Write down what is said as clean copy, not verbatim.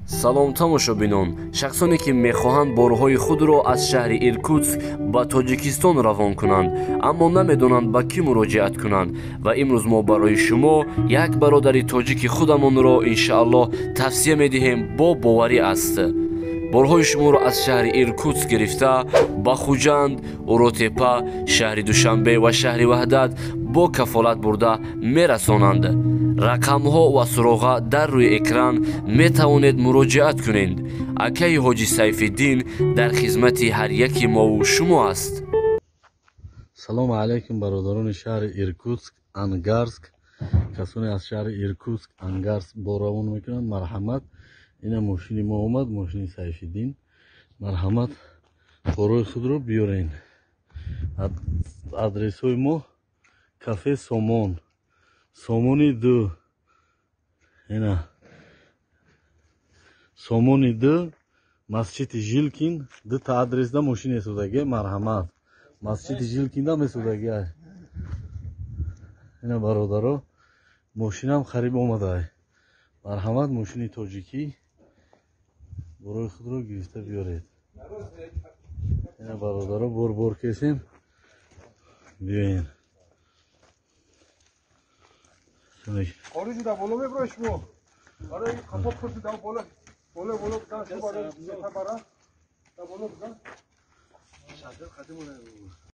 Салом, тамошобинон! Шахсоне ки мехоҳанд борҳои худро аз шаҳри Иркутск ба Тоҷикистон равон кунанд, аммо намедонанд ба кӣ муроҷиат кунанд, ва имрӯз мо барои шумо як бародари тоҷики худамонро иншааллоҳ тавсия медиҳем, бо боварӣ аст. Борҳои шуморо аз шаҳри Иркутск гирифта ба Хуҷанд, Уротепа, шаҳри Душанбе ва шаҳри Ваҳдат бо кафолат бурда мерасонанд. Рақамҳо ва суроға дар рӯи экран, метавонед муроҷиат кунед. Акаи Ҳоҷи Сайфиддин дар хизмати ҳар яки мову шумо аст. Салому алайкум, бародарони шаҳри Иркутск, Ангарск. Касоне аз шаҳри Иркутск, Ангарск бор равон мекунанд, марҳамат. Ина мошини мо омад, мошини Сайфиддин. Марҳамат, борои худро биёрен. Адресҳои мо: кафе Сомон, Сомони 2, ина Сомони 2, масҷиди Жилкин. Дута адресда мошин месодаги, марҳамат. Масҷиди Жилкинда месодаги. Ина, бародаро, мошинам хариб омадай. Марҳамат, мошини тоҷикӣ, борои худро гирифта биёред. Ина, бародаро, бор бор кесем, биёен. Хориҷи да боло меброи шумо. Барои қафо курси да боло боло боло бизан, шумо барои бара да боло бизан. Шафир қадим.